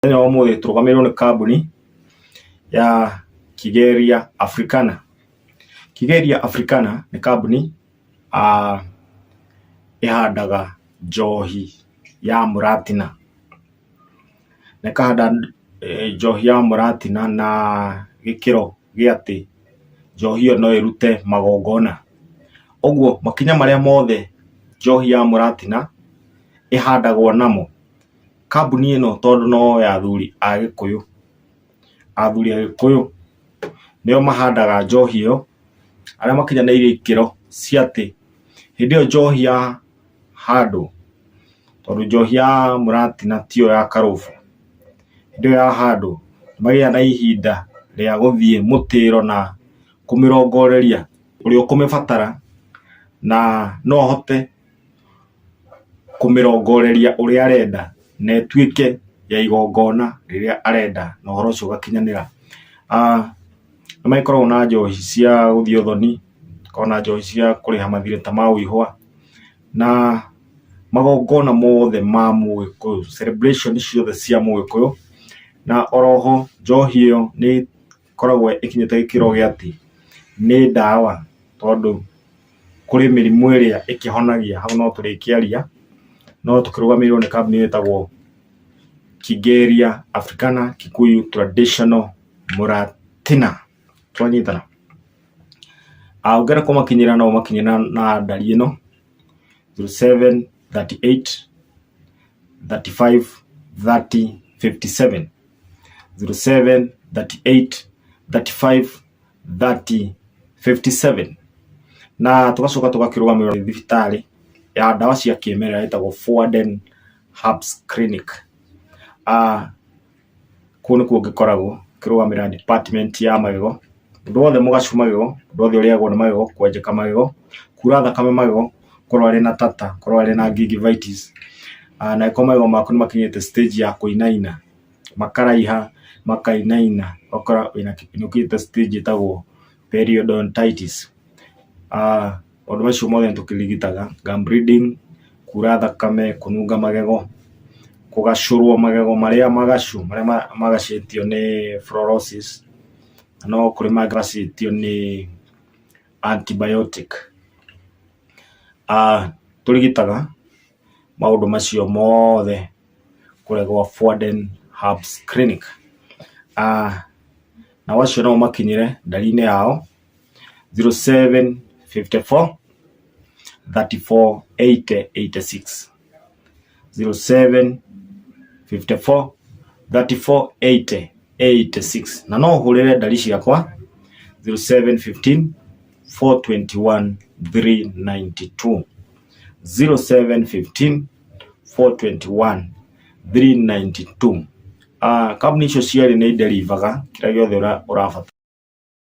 Mũthenya wa ũmũthĩ tũrũgamĩrĩirwo nĩ kambuni ya Kigeria Africana. Kigeria Africana nĩ kambuni ĩhandaga njohi ya mũratina. Na ĩkahanda njohi ya mũratina na gĩkĩro gĩa atĩ njohi ĩyo no ĩrute magongona. Ũguo makinya marĩa mothe njohi ya mũratina ĩhandagwo namo, kambuni ĩno tondũ no ya athuri a gĩkũyũ, athuri a gĩkũyũ nĩo mahandaga njohi ĩyo, arĩa makinyanĩirie ikĩro cia atĩ hĩndĩ ĩyo njohi yahandwo, tondũ njohi ya mũratina tiyo ya karũbũ, hĩndĩ ĩyo yahandwo nĩ magĩaga na ihinda rĩa gũthiĩ mũtĩro na kũmĩrongoreria ũrĩa ũkũmĩbatara na no ahote kũmĩrongoreria ũrĩa arenda na ĩtuĩke ya igongona rĩrĩa arenda na ũhoro ũcio ũgakinyanĩra. Nĩ magĩkoragwo na njohi cia gũthiĩ ũthoni, makoragwo na njohi cia kũrĩha mathirĩ ta ma ũihwa, na magongona mothe ma mũgĩkũyũ, celebration ciothe cia mũgĩkũyũ, na oroho njohi ĩyo nĩ ĩkoragwo ĩkinyĩte gĩkĩro gĩa atĩ nĩ ndawa tondũ kũrĩ mĩrimũ ĩrĩa ĩkĩhonagia, hau no tũrĩkĩaria, no tũkĩrũgamĩrĩirwo nĩ kambuni ĩtagwo Kigeria Africana Kikuyu Traditional Muratina, twanyitana? Ũngĩenda kũmakinyĩra no ũmakinyĩre na ndari ĩno 0738 35 30 57, 0738 35 30 57. Na tũgacoka tũgakĩrũgamĩrĩrwo nĩ thibitarĩ ya ndawa cia kĩmerera ĩtagwo Forwarden Herbs Clinic. Kũu nĩkuo ngĩkoragwo ngĩrũgamĩrĩra department ya magego, mũndũ wothe mũgacu magego, mũndũ wothe ũrĩagwo nĩ magego, kwenjeka magego, kura thakame magego, korwo arĩ na tata, korwo arĩ na gingivitis, na angĩkorwo magego maku nĩ makinyĩte stage ya kũinaina, makaraiha, makainaina, ũgakora wĩna nĩ ũkinyĩte stage ĩtagwo periodontitis. Maũndũ macio mothe nĩ tũkĩrigitaga, gum bleeding, kura thakame, kũnunga magego, kũgacũrwo magego marĩa magacu, marĩa magacĩtio nĩ fluorosis, na no kũrĩ mangĩ magacĩtio nĩ antibiotic. Tũrigitaga maũndũ macio mothe kũrĩa gwa Forwarden Herbs Clinic. Nao acio no ũmakinyĩre ndari-inĩ yao 0754 34 80 86, 0754 34 80 86, na no ũhũrĩre ndari ciakwa 0715 421 392, 0715 421 392. Kambuni icio cierĩ nĩ iderivaga kĩrĩa gĩothe ũrabatara.